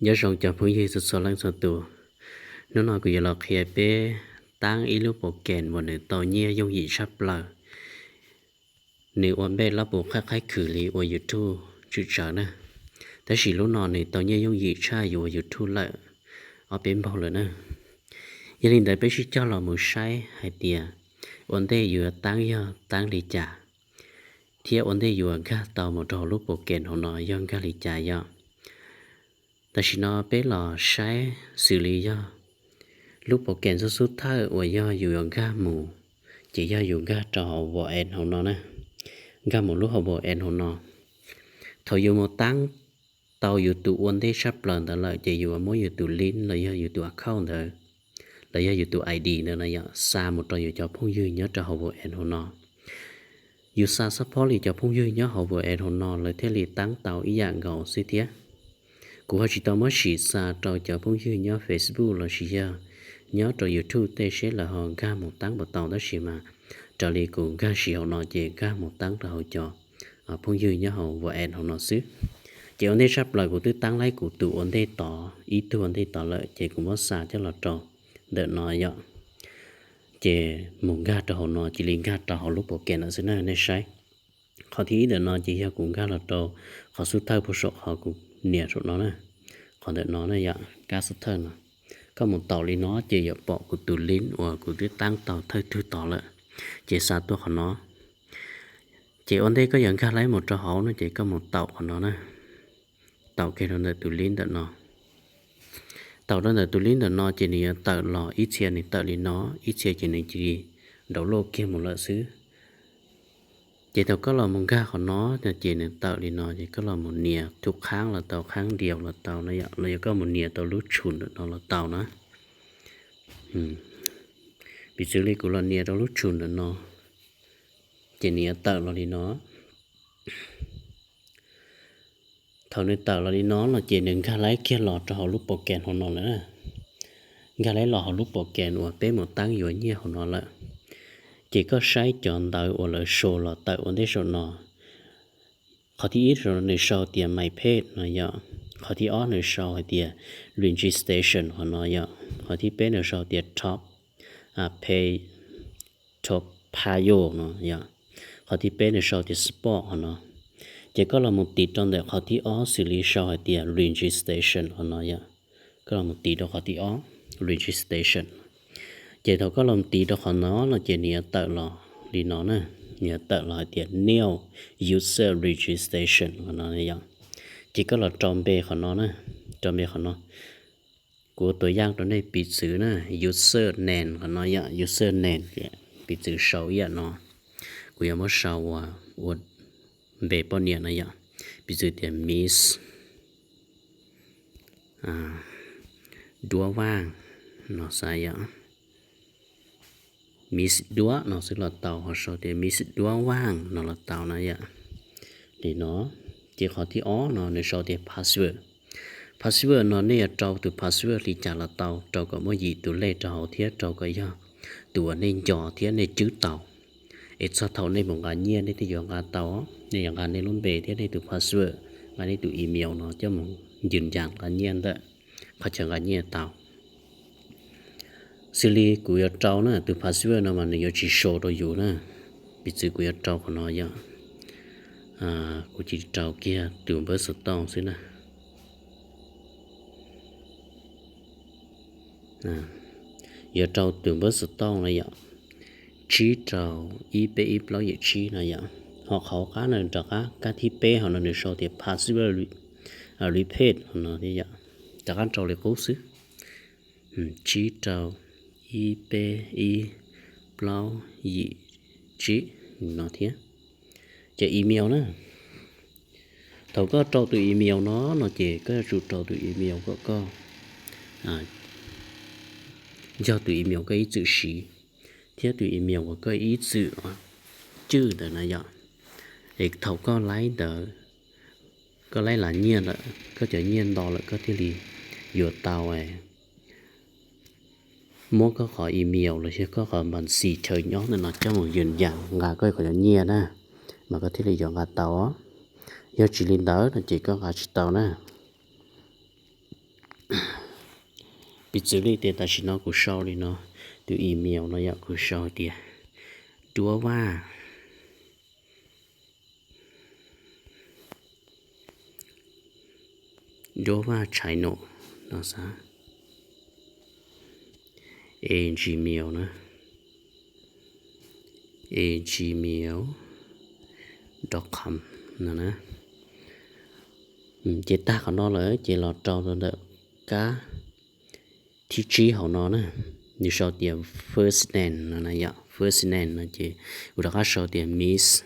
Nyob zoo cov phooj ywg txhua txhua leej txhua tus, hnub no kuv yuav los qhia peb taab ib lub program uas nws tau nyiaj yooj yim tshaj plaws. Nws ua npej lab puv qhaib qhaib khwm li ua YouTube tswm tsawv na, tab sis lub no nws tau nyiaj yooj yim tshaj yuav ua YouTube lawm ob peb npaug lawm na. Yog li ntawd peb sib cog los mus saib hais tias ua ntej yuav taab yog taab li cas, thiab ua ntej yuav nkag tau mus rau hauv lub program hauv no yog nkag li cas yom. Tam sim no peb los saib xws li yog lub program xub xub thawj uas yog yus yuav nkag mus, ces yog yus nkag rau hauv Vo-en hauv no na, nkag mus lub hauv Vo-en hauv no. Thaum yus mus taab tau yus tus ua ntej tshaj plaws ntawd lawm ces yus muab yus tus link los yog yus tus account ntawd, los yog yus tus I D ntawd na yom, xa mus rau yus cov phooj ywg nyob rau hauv Vo-en hauv no. Yus xa xab phob li cov phooj ywg nyob hauv Vo-en hauv no lawv thiaj li taab tau ib yam nkaus xwb thiab. Kuv ho tsis tau muab sim xa rau cov phooj ywg nyob Facebook los sis yog nyob rau YouTube tej seb lawv ho nkag mus taab puas tau, tab sis mas raws li kuv nkag sim hauv no ces nkag mus taab rau hauv cov phooj ywg nyob hauv Vo-en hauv no xwb. Ces ua ntej tshaj plaws kuv twb taab laib kuv tus ua ntej tod, ib tug ua ntej tod lawm ces kuv muab xa coj los rau ntawm no yom. Ces mus nkag rau hauv no cia li nkag rau hauv lub program lawm xwb na nej saib. Qhov thib ib ntawm no ces yog kuv nkag los rau qhov xub thawj puag saum qhov kuv nias saum no na, qhov ntawm no na yom, kab xub thawj no. Koj mus taus li no ces yuav pom kuv tus link uas kuv twb taab tau thawj tug tod lawm, ces xa tuaj qhov no. Ces ua ntej koj yuav nkag laib mus rau hauv no ces koj mus taus qhov no na, taus kiag rau ntawm tus link ntawm no. Taus rau ntawm tus link ntawm no ces nws yuav tawm los, ib txhia nws tawm li no, ib txhia ces nws cia li download kiag mus lawm xwb. Ces thaum koj los mus nkag qhov no no ces nws tawm li no ces koj los mus nias tus qhaab los tau, qhaab diaus los tau no yom, los yog koj mus nias tau lub tshum ntawm no los tau na. Piv txwv li kuv los nias rau lub tshum ntawm no, ces nws yuav tawm los li no. Thaum nws tawm los li no no ces nws nkag laib kiag los rau hauv lub program hauv no lawm. Nkag laib los hauv lub program uas peb mus taab yuav nyiaj hauv no lawm. Ces koj saib cov ntawv uas lawv sau los tawm ua ntej saum no. Qhov thib ib nws sau tias My Page no yom. Qhov thib ob nws sau hais tias Registration qhov no yom. Qhov thib peb nws sau tias Top Pay, Top Payo no yom. Qhov thib peb nws sau tias Support qhov no. Ces koj los mus tiv rau ntawm qhov thib ob xws li sau hais tias Registration qhov no yom. Koj los mus tiv rau qhov thib ob, Registration. Ces thaum koj los mus tiv rau qhov no no ces nws yuav tawm los li no na, nws yuav tawm los hais tias New User Registration qhov no yom. Ces koj los rau npe qhov no na, rau npe qhov no. Kuv ua tua yaj rau nej, piv txwv na, user name qhov no yom, user name, piv txwv sau ib yam no. Kuv yuav muab sau ua, ua npe poj niam no yom, piv txwv tias Miss Duab Vaj no xav yom. Miss Duab no xwb los tau, ho sau tias Miss Duab Vaj no los tau na yom. Li no, ces qhov thib ob no nws sau tias Password. Password no nej yuav rau tus password li cas los tau, rau kom muaj yim tus lej rau hauv thiab rau kom yog tus uas nej nco thiab nej cwb tau. Es txog thaum nej mus nqa nyiaj nej thiaj yuav nqa tau, nej yuav nqa nej lub npe thiab nej tus password, nqa nej tus email no coj mus ncws ncas nqa nyiaj ntawm qhov chaw nqa nyiaj tau. Xws li kuv yuav rau na, tus password no mas nws yuav tsis show rau yus na. Piv txwv kuv yuav rau qhov no yom, kuv cia li rau kiag tus npawb xov tooj xwb na. Yuav rau tus npawb xov tooj no yom, tsib rau ib peb ib plaub yim tsib no yom. Ho qhov qab no rov qab, kab thib peb hauv no nws sau tias password repeat no thiab yom. Rov qab rau li qub xwb, tsib rau ib peb ib plaub yim tsib no thiab. Ces email na, thaum koj rau tus email no no ces koj yuav tsum rau tus email kom koj yog tus email koj ib txwm siv, thiab tus email uas koj ib txwm cwj ntawd na yom. Es thaum koj laib ntawd, koj laib las nyiaj lawm, koj cov nyiaj nto lawm koj thiaj li yuav tau muab koj qhov email los sis koj qhov npas xis chaw nyob ntawm no coj mus yws yas nqa koj qhov cov nyiaj na, mas koj thiaj li yuav nqa tau. Yog tsis li ntawd no ces koj nqa tsis tau na. Piv txwv li tias tam sim no kuv sau li no, tus email no yom, kuv sau tias Duab Vaj, Duab Vaj Channel no xav, a gmail na, a gmail dot com no na. Ces tag qhov no lawm ces los rau rau ntawm kab thib tsib hauv no na, nws sau tias first name no na yom, first name no ces kuv rov qab sau tias Miss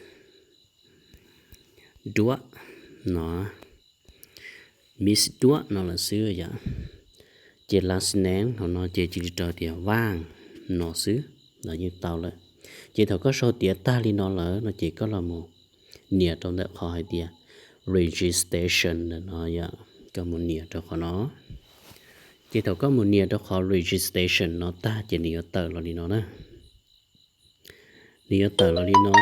Duab no, Miss Duab no lawm xwb yom. Ces last name hauv no ces cia li rau tias Vaj no xwb los yeej tau lawm. Ces thaum koj sau tiav tag li no lawm no ces koj los mus nias rau ntawm qhov hais tias registration ntawm no yom, koj mus nias rau qhov no. Ces thaum koj mus nias rau qhov registration no tag ces nws yuav tawm los li no na. Nws yuav tawm los li no,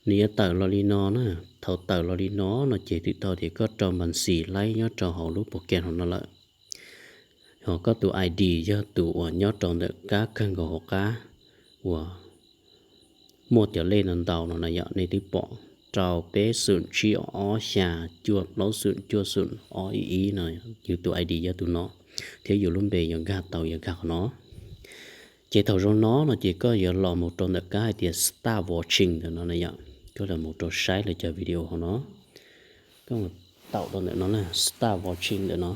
nws yuav tawm los li no na. Thaum tawm los li no no ces twb tau tias koj rau npas xis laib nyob rau hauv lub program hauv no lawm. Ho koj tus I D yog tus uas nyob rau ntawm kab kawg nkaus hauv qab uas muaj cov lej no ntau no na yom, nej twb pom rau peb xoom tsib ob xya cuaj plaub xoom cuaj xoom ob ib ib no, yus tus I D yog tus no, thiab yus lub npe yuav nkag tau yuav nkag qhov no. Ces thaum zoo no no ces koj yuav los mus rau ntawm kab hais tias start watching ntawm no na yom, koj los mus rau saib lawv cov video hauv no. Koj mus taum rau ntawm no na, start watching ntawm no.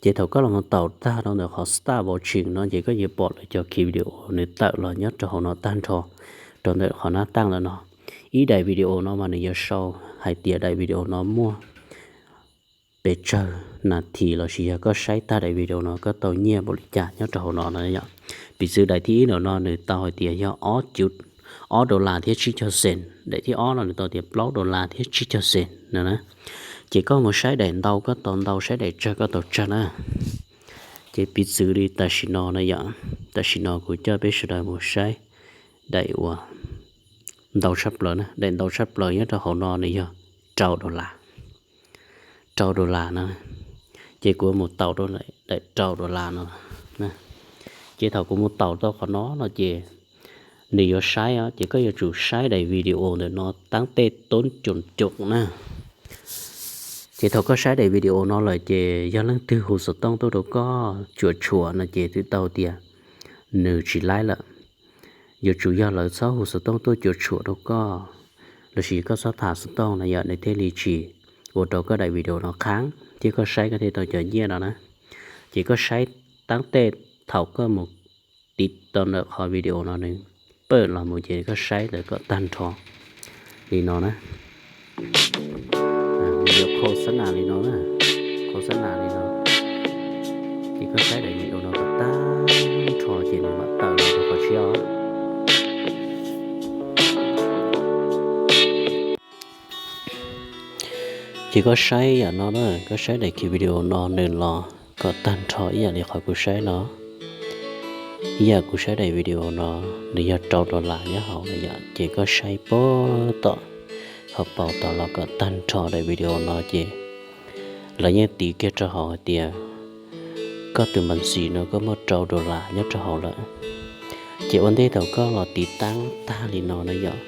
Ces thaum koj los mus taum tag rau ntawm qhov start watching no ces koj yuav pom lawv cov video nws tawm los nyob rau hauv no tag nrho rau ntawm qhov nab taj ntawm no. Ib daim video no mas nws yuav sau hais tias daim video no muaj pes tsawg nas this lossis yog koj saib tag daim video no koj tau nyiaj npaum li cas nyob rau hauv no na yom. Piv txwv daim thib ib ntawm no nws tau hais tias yog ob dollar thiab tsib caug cent, daim thib ob no nws tau tias plaub dollar thiab tsib caug cent no na. Ces koj mus saib daim ntau koj tau ntau, saib daim tsawg koj tau tsawg na. Ces piv txwv li tam sim no na yom, tam sim no kuv coj peb sawv daws mus saib daim uas ntau tshaj plaws na, daim ntau tshaj plaws nyob rau hauv no nws yog rau dollar, rau dollar na. Ces kuv mus taum rau daim rau dollar no. Ces thaum kuv mus taum rau qhov no no ces nws yuav saib os, ces koj yuav tsum saib daim video ntawm no taab tej toob coom coom na. Ces thaum koj saib daim video no lawm ces yog leej twg hu xov tooj tuaj rau koj cuam tshuam no ces twb tau tias nws tsis laib lawm. Yuav tsum yog lawv txhob hu xov tooj tuaj cuam tshuam rau koj, lossis koj txhob tham xov tooj no yom, nws thiaj li tsis ua rau koj daim video no qhaab thiab koj saib koj thiaj tau cov nyiaj no na. Ces koj saib taab tej thaum koj mus tiv tau ntawm qhov video no nws pawj los mus ces koj saib lawv kom tag nrho li no na. Video khau xab nas li no na, khau xab nas li no. Ces koj saib daim video no kom tag nrho ces nws mam tawm los rau qhov tshiab os. Ces koj saib yam no na, koj saib daim video no nws los kom tag nrho ib yam li qhov kuv saib no. Ib yam kuv saib daim video no nws yog rau dollar nyob hauv no yom, ces koj saib puag tom hauv paus tod los kom tag nrho daim video no ces lawv yeej tiv kiag rau hauv hais tias koj tus npas xis no koj muaj rau dollar nyob rau hauv lawm. Ces ua ntej thaum koj los tiv taab tag li no na yom,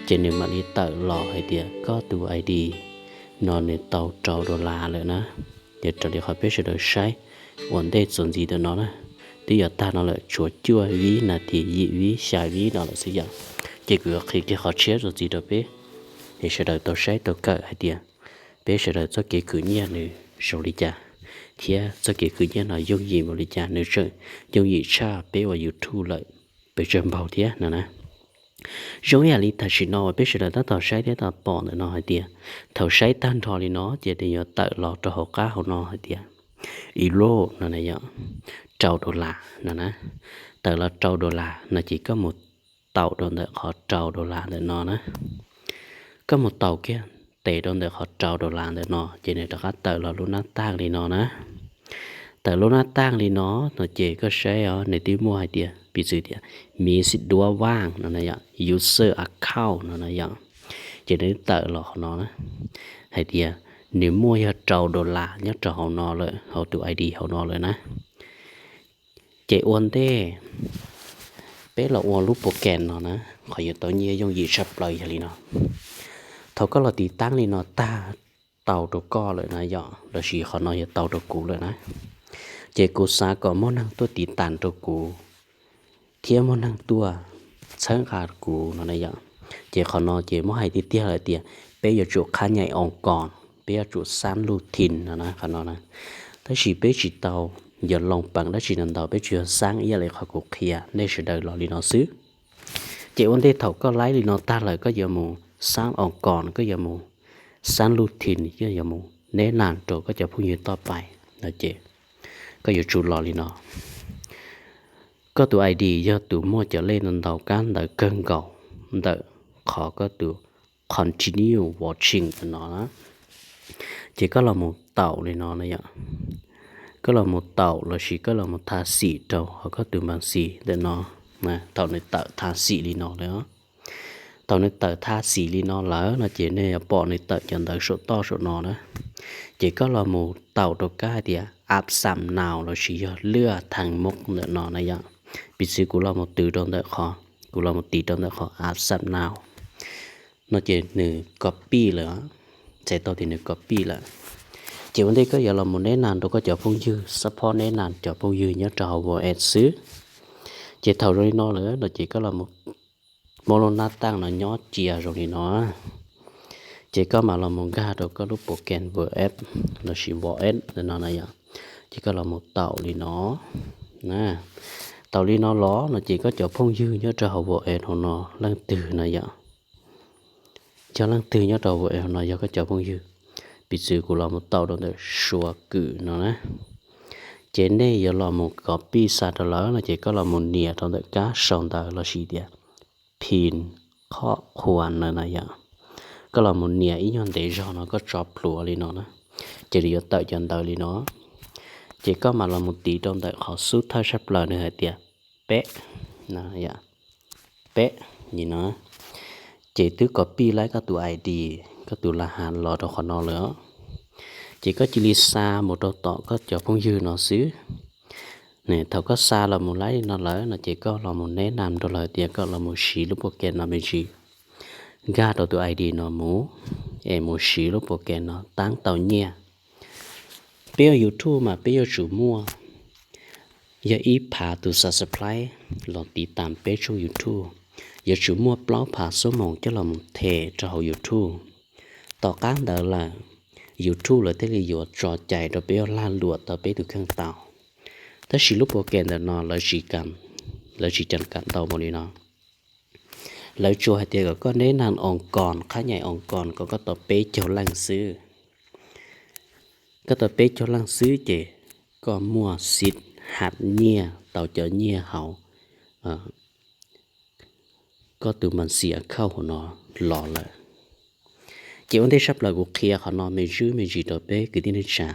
ces nws mam li tawm los hais tias koj tus I D no nws tau rau dollar lawm na. Ces raws li qhov peb sawv daws saib ua ntej txuas ntxiv ntawm no na, twb yuav tag no lawm, tshuav cuaj vib nas this, yim vib, xya vib no lawm xwb yom. Ces kuv yuav qhia kiag qhov tshiab txuas ntxiv rau peb, es sawv daws tau saib tau kawm hais tias peb sawv daws txoj kev khwv nyiaj nws zoo li cas, thiab txoj kev khwv nyiaj no yooj yim npaum li cas, nws tseem yooj yim tshaj peb ua YouTube lawm pes tsawg npaug thiab no na. Zoo ib yam li tam sim no uas peb sawv daws tab tom saib thiab tab tom pom ntawm no hais tias thaum saib tag nrho li no ces nws yuav tawm los rau hauv qab hauv no hais tias euro no na yom, rau dollar no na. Tawm los rau dollar no ces koj mus taum rau ntawm qhov rau dollar ntawm no na. Koj mus taum kiag tes rau ntawm qhov rau dollar ntawm no ces nws rov qab tawm los lub nab tag li no na. Tawm lub nab tag li no, no ces koj saib os, nws twb muaj hais tias piv txwv tias Miss Duab Vaj no na yom, user account no na yom. Ces nws tawm los qhov no na, hais tias nws muaj yog rau dollar nyob rau hauv no lawm, hauv tus ID hauv no lawm na. Ces ua ntej peb los ua lub program no na, qhov yuav tau nyiaj yooj yim tshaj plaws yog li no. Thaum koj los tiv taab li no tag, tau rau koj lawm na yom, lossis qhov no yog tau rau kuv lawm na, ces kuv xav kom muaj neeg tuaj tiv taab rau kuv thiab muaj neeg tuaj txhawb nqa kuv no na yom. Ces qhov no ces muab hais tiag tiag lawm tias peb yuav tsum khab nyaim oo koos, peb yuav tsum xab lug thim no na, qhov no na. Tab sis peb tsis tau yuav loo peem dab tsi ntau, peb tsuas yog xab ib yam li qhov kuv qhia nej sawv daws los li no xwb. Ces ua ntej thaum koj laib li no tag lawm koj yuav mus xab oo koos, koj yuav mus xab lug thim, koj yuav mus neb nas rau koj cov phooj ywg toj pais no ces koj yuav tsum los li no. Koj tus ID yog tus muaj cov lej ntau ntau kab ntawv kawg nkaus ntawm qhov koj tus continue watching no na. Ces koj los mus taum li no na yom. Koj los mus taum lossis koj los mus tha xim rau hauv koj tus npas xis ntawm no. Thaum nws tawm tha xim li no lawm, thaum nws tawm tha xim li no lawm no ces nej yuav pom nws tawm cov ntawv saum toj saum no na. Ces koj los mus taum rau kab hais tias ap xam nau lossis yog lwaj thaj mub ntawm no na yom. Piv txwv kuv los mus tiv rau ntawm qhov, kuv los mus tiv rau ntawm qhov ap xam nau no ces nws copy lawm, txhais tau tias nws copy lawm. Ces ua ntej koj yuav los mus neb nas rau koj cov phooj ywg, support neb nas cov phooj ywg nyob rau hauv WhatsApp xwb. Ces thaum zoo li no lawm no ces koj los muab lub nab taj no nyob cia zoo li no. Ces koj mam los mus nkag rau koj lub program WhatsApp lossis WhatsApp no na yom. Ces koj los mus taum li no. Taum li no los no ces koj cov phooj ywg nyob rau hauv WhatsApp hauv no leej twg na yom. Cov leej twg nyob rau WhatsApp hauv no yog koj cov phooj ywg. Piv txwv kuv los mus taum rau ntawm Suav Kwm no na. Ces nej yuav los mus copy xa rau lawv no ces koj los mus nias rau ntawm kab sau ntawv lossis tias pin khob qhua na yom. Koj los mus nias ib nyuag ntev zog no koj tso plhuav li no na, ces nws yuav tawm cov ntawv li no. Ces koj mam los mus tiv rau ntawm qhov xub thawj sab plaws nws hais tias peb, peb li no. Ces twb copy laib koj tus ID, koj tus la has los rau qhov no lawm. Ces koj cia li xa mus rau tom koj cov phooj ywg no xwb. Thaum koj xa los mus laib li no lawm no ces koj los mus neb nas rau lawv tias koj los mus siv lub program no me ntsis, nkag rau tus ID no mus, es mus siv lub program no taab tau nyiaj. Peb ua YouTube mas peb yuav tsum muaj yog ib phav tus subscribe los tiv tas peb tshooj YouTube, yuav tsum muaj plaub phav xuab moos coj los mus them rau hauv YouTube. Tom qab ntawd lawm, YouTube lawv thiaj li yuav tso cai rau peb ua lag luam tau peb tus kheej tau. Tab sis lub program ntawm no lawv tsis kam tau npaum li no. Lawv tsuas hais tias kom koj neb nas oo koos, qhab nyaim oo koos kom koj tau peb caug leej xwb. Koj tau peb caug leej xwb ces koj muaj xib ham nyiaj tau cov nyiaj hauv koj tus mas xia khauj hauv no los lawm. Ces ua ntej sab plaws kuv qhia qhov no me ntsis me ntsis rau peb kwv tij neej tsa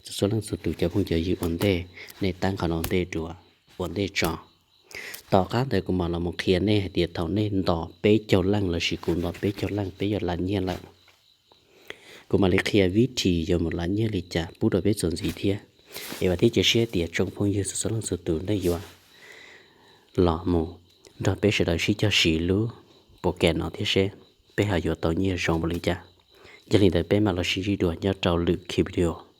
txhua leej txhua tus cov phooj cov ywg ua ntej, nej taab qhov no ntej dua, ua ntej tso. Tom qab ntawd kuv mam los mus qhia nej hais tias thaum nej ntos peb caug leej lossis kuv ntos peb caug leej peb yuav lav nyiaj lawm. Kuv mam li qhia vib thim yuav mus lav nyiaj li cas pub rau peb txuas ntxiv thiab. Es vam thiab cia siab tias tsoom phooj ywg txhua txhua leej txhua tus nej yuav los mus nrog peb sawv daws sib cog siv lub program no thiab seb peb ho yuav tau nyiaj zoo npaum li cas. Yog li ntawd peb mam los sib ntsib dua nyob rau lwm ki video.